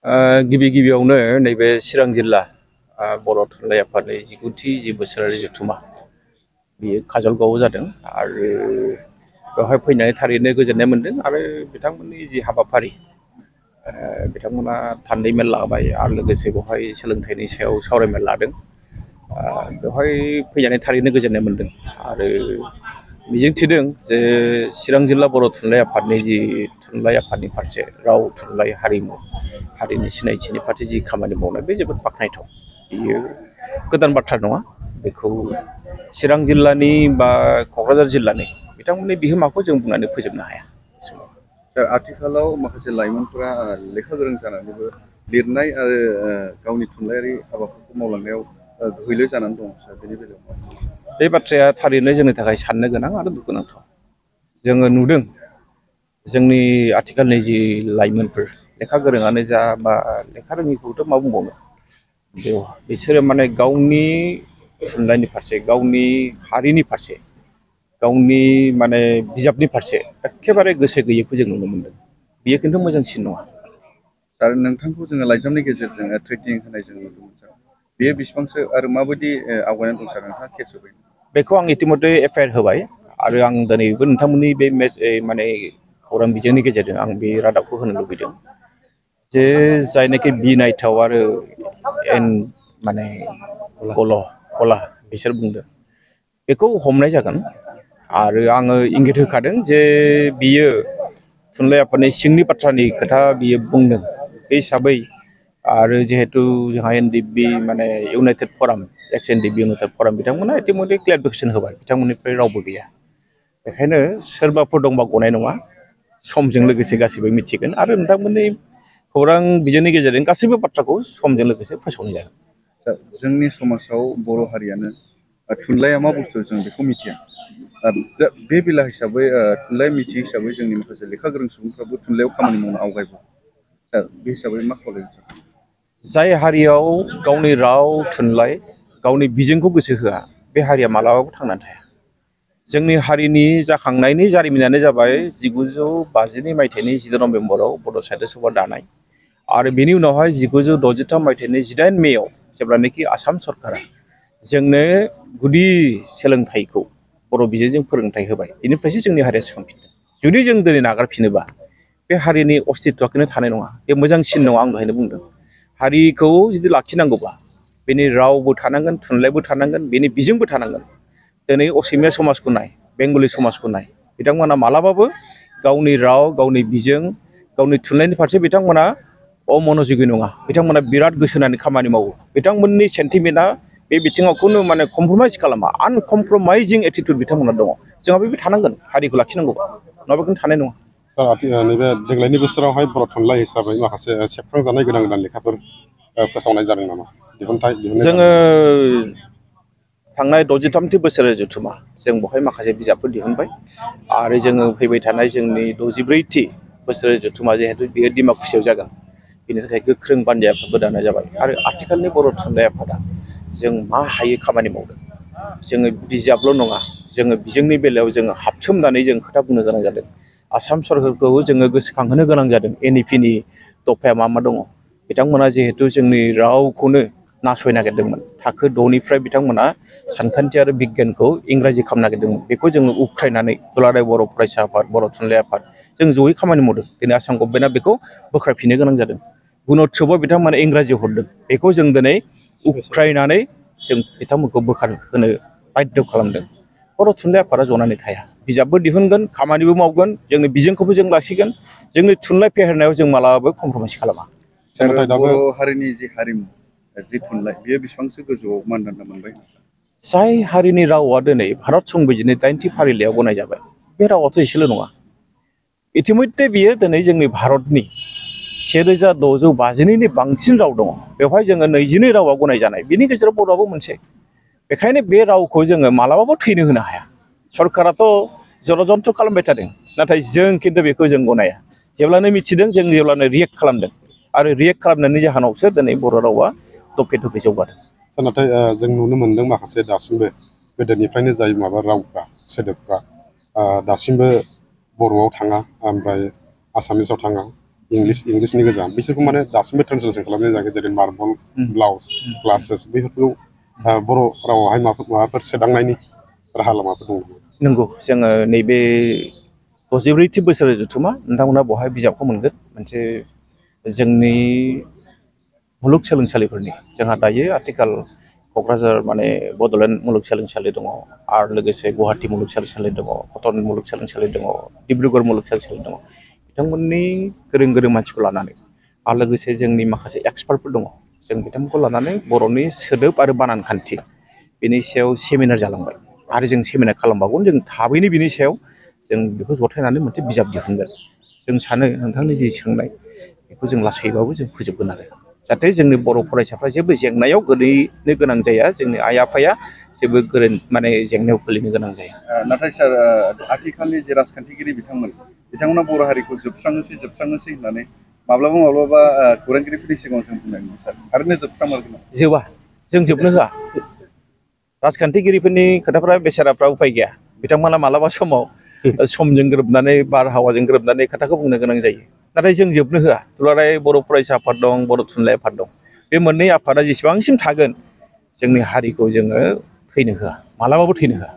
गिबि गिबियावनो नैबे चिरां जिल्ला बर' थुनलाइ आफादनि 19थि बोसोरारि जथुम्मा बेयो काजलगावआव जादों आरो बेवहाय फैनानै थारैनो गोजोननाय मोन्दों आरो बिथांमोननि जि हाबाफारि बिथांमोना थान्दै मेल लाबाय आरो लोगोसे बेवहाय सोलोंथाइनि सायाव सावरायमेल लादों बेवहाय फैनानै थारैनो गोजोननाय मोन्दों आरो मिजिंथिदों जे चिरां जिल्ला बर' थुनलाइ आफादनि जि थुनलाइ आफादनि फारसे राव थुनलाइ हारिमु हारिनि सिनायथिनि फारसे जि खामानि मावनाय बे जोबोद बाख्नायथाव बेयो गोदान बाथ्रा नङा बेखौ चिरां जिल्लानि बा क'क्राझार जिल्लानि बिथांमोननि बिहोमाखौ जों बुंनानै फोजोबनो हाया। सार आथिखालाव माखासे लाइमोनफोरा लेखा गोरों जानानैबो लिरनाय आरो गावनि थुनलाइयारि हाबाफोरखौ मावलांनायाव गैलै जानानै दं सार बेनि बेलायाव बे बाथ्राया थारैनो जोंनि थाखाय साननो गोनां आरो दुखुनांथाव। जोङो नुदों जोंनि आथिखालनि जि लाइमोनफोर लेखा गोरोङानो जा बा लेखा रोङिखौथ' मा बुंबावनो बिसोरो माने गावनि थुनलाइनि फारसे गावनि हारिनि फारसे गावनि माने बिजाबनि फारसे एखेबारे गोसो गैयैखौ जों नुनो मोन्दों बेयो खिन्थु मोजांसिन नङा। सार नोंथांखौ जोङो लाइजामनि गेजेरजों ट्रेनिं होनाय जों नुदोंमोन सार बेयो बेसेबांसो आरो माबायदि आवगायनानै दं सार नोंथाङा केस होबाय बेखौ आं इतिमধ্যे एफआइआर होबाय आरो आं दिनैबो नोंथांमोननि बे माने खौरां बिजोंनि गेजेरजों आं बे रादाबखौ होनो लुबैदों जे जायनाखि बिनायथाव आरो माने गला बिसोर बुंदों बेखौ हमनाय जागोन आरो आङो इंगित होखादों जे बियो थुनलाइ आफादनि सिंनि बाथ्रानि खोथा बियो बुंदों बे हिसाबै आरो जिहेतु जोंहा एनडिएफबि माने इउनाइटेड फराम एक्स एनडिएफबि इउनाइटेड फराम बिथांमोना इतिमধ্যे क्लेरिफिकेसन होबाय बिथांमोननिफ्राय रावबो गैया बेखायनो सोरबाफोर दंबा गनाय नङा समजों लोगोसे गासैबो मिथिगोन आरो नोंथांमोननि खौरां बिजोंनि गेजेरजों गासैबो बाथ्राखौ समजों लोगोसे फोसावनाय जागोन। जोंनि समाजाव बर' हारियानो थुनलाइया मा बुस्थु जों बेखौ मिथिया बे बेला हिसाबै थुनलाइ मिथियै हिसाबै जोंनि माखासे लेखा गोरों सुबुंफ्राबो थुनलाइयाव खामानि मावनो आवगायबो सार बे हिसाबै मा खावलायगोन सार? जाय हारियाव गावनि राव थुनलाइ गावनि बिजोंखौ गोसो होआ बे हारिया मालाबाबो थांनानै थाया। जोंनि हारिनि जाखांनायनि जारिमिनानो जाबाय 1952 मायथाइनि 10 नभेम्बराव बड' साहित्य सभा दानाय आरो बेनि उनावहाय 1963 मायथाइनि 8 मेआव जेब्लानाखि आसाम सरकारा जोंनो गुदि सोलोंथाइखौ बर' बिजोंजों फोरोंथाइ होबाय बेनिफ्रायसो जोंनि हारिया सिखांफिनदों। जुदि जों दिनै नागारफिनोबा बे हारिनि अस्तित्वखौनो थानाय नङा बे मोजांसिन नङा आं दहायनो बुंदों। हारिखौ जुदि लाखिनांगौबा बेनि रावबो थानांगोन थुनलाइबो थानांगोन बेनि बिजोंबो थानांगोन। दिनै असमिया समाजखौ नाय बेंगलि समाजखौ नाय बिथांमोना मालाबाबो गावनि राव गावनि बिजों गावनि थुनलाइनि फारसे बिथांमोना अमन'যোগী नङा बिथांमोना बिराद गोसो होनानै खामानि मावो बिथांमोननि सेन्टिमेन्टआ बे बिथिङाव खुनु माने कमप्रमाइज खालामा आनकमप्रमाइजिं एटिटिउड बिथांमोना दङ। जोंहा बे थानांगोन हारिखौ लाखिनांगौबा नङाबा बेखौनो थानाय नङा। सार नैबे देग्लायनि बोसोरावहाय बर' थुनलाइ हिसाबै माखासे सेबखांजानाय गोदान गोदान लेखाफोर फोसावनाय जादों नामा जोङो थांनाय 63थि बोसोरारि जथुम्मा जों बेवहाय माखासे बिजाबफोर दिहुनबाय आरो जोङो फैबाय थानाय जोंनि 64थि बोसोरारि जथुम्मा जिहेतु बेयो डिमाकुसियाव जागोन बेनि थाखाय गोख्रों बानजायफोरबो दानाय जाबाय आरो आथिखालनि बर' थुनलाइ आफादा जों मा हायो खामानि मावदों। जोङो बिजाबल' नङा जोङो बिजोंनि बेलायाव जोङो हाबसोमनानै जों खोथा बुंनो गोनां जादों। आसाम सरकारखौ जोङो गोसोखांहोनो गोनां जादों एनइपिनि दफाया मा मा दङ। बिथांमोना जिहेतु जोंनि रावखौनो नासयनो नागिरदोंमोन थाखो 6निफ्राय बिथांमोना सानखान्थि आरो बिगियानखौ इंराजि खालामनो नागिरदोंमोन बेखौ जोङो उख्रायनानै दुलाराय बर' फरायसा आफाद बर' थुनलाइ आफाद जों जयै खामानि मावदों। दिनै आसाम गभर्नमेन्टआ बेखौ बोखारफिननो गोनां जादों। गुन'त्सबआव बिथांमोना इंराजि हरदों बेखौ जों दिनै उख्रायनानै जों बिथांमोनखौ बोखारहोनो बाध्य खालामदों। बर' थुनलाइ आफादा जनानै थाया बिजाबबो दिहुनगोन खामानिबो मावगोन जोंनि बिजोंखौबो जों लाखिगोन जोंनि थुनलाइ फेहेरनायाव जों मालाबाबो कमप्रमाइस खालामा। बर' हारिनि जि हारिमु जि थुनलाइ बेयो बेसेबांसो गोजौआव मानदान्दा मोनबाय? जाय हारिनि रावा दिनै भारत संबिजितनि दाइनथि फारिलाइयाव गनायजाबाय बे रावाथ' एसेल' नङा। इतिमध्य बियो दिनै जोंनि भारतनि 1652नि बांसिन राव दङ बेवहाय जोङो 22 रावा गनायजानाय बिनि गेजेराव बर'आबो मोनसे। बेखायनो बे रावखौ जोङो मालाबाबो थैनो होनो हाया। सरकाराथ' जरजन्त्र खालामबाय थादों नाथाय जों खिन्थु बेखौ जों गनाया। जेब्लानो मिथिदों जों जेब्लानो रियेक्ट खालामदों आरो रियेक्ट खालामनायनि जाहोनावसो दिनै बर' रावा दफे दफे जौगादों। नाथाय जों नुनो मोन्दों माखासे दासिमबो गोदोनिफ्रायनो जाय माबा रावफ्रा सोदोबफ्रा दासिमबो बर'आव थाङा ओमफ्राय आसामिसाव थाङा इंलिसनि गोजा बिसोरखौ माने दासिमबो ट्रेन्सलेसन खालामनाय जायाखै जेरै मार्बल ब्लाउस क्लासेस बेफोरखौ बर' रावावहाय माबाफोर सोदांनायनि राहा लामाफोर दं नामा? नंगौ जोङो नैबे 64थि बोसोर जथुमा नोंथांमोना बहाय बिजाबखौ मोनगोन मोनसे जोंनि मुलुगसोलोंसालिफोरनि जोंहा दायो आथिखाल क'क्राझार माने बड'लेण्ड मुलुगसोलोंसालि दङ आरो लोगोसे गुवाहाटि मुलुगसोलोंसालि दङ कटन मुलुगसोलोंसालि दङ डिब्रुगड़ मुलुगसोलोंसालि दङ बिथांमोननि गोरों मानसिखौ लानानै आरो लोगोसे जोंनि माखासे एक्सपार्टफोर दङ जों बिथांमोनखौ लानानै बर'नि सोदोब आरो बानान खान्थि बेनि सायाव सेमिनार जालांबाय आरो जों सेमिनार खालामबावगोन जों थाबैनो बिनि सायाव जों बेखौ जथायनानै मोनसे बिजाब दिहुनगोन जों सानो नोंथांनि जि सोंनाय बेखौ जों लासैबाबो जों फोजोबगोन आरो जाहाथे जोंनि बर' फरायसाफ्रा जेबो जेंनायाव गोलैनो गोनां जाया जोंनि आइ आफाया जेबो माने जेंनायाव गोलैनो गोनां जाया। नाथाय सार आथिखालनि जे राजखान्थिगिरि बिथांमोना बर' हारिखौ जोबस्रांनोसै होननानै माब्लाबा खौरांगिरिफोरनि सिगाङाव जों बुंनाय नुयो सार थारैनो जोबस्रांमारगोन जोबा जों जोबनो होआ राजखान्थिगिरिफोरनि खोथाफ्रा बेसाराफ्रा उफाय गैया बिथांमोना मालाबा समाव समजों गोरोबनानै बारहावाजों गोरोबनानै खोथाखौ बुंनो गोनां जायो नाथाय जों जोबनो होआ दुलाराय बर' फरायसा आफाद दं बर' थुनलाइ आफाद दं बे मोननै आफादा जेसेबांसिम थागोन जोंनि हारिखौ जोङो थैनो होआ मालाबाबो थैनो होआ।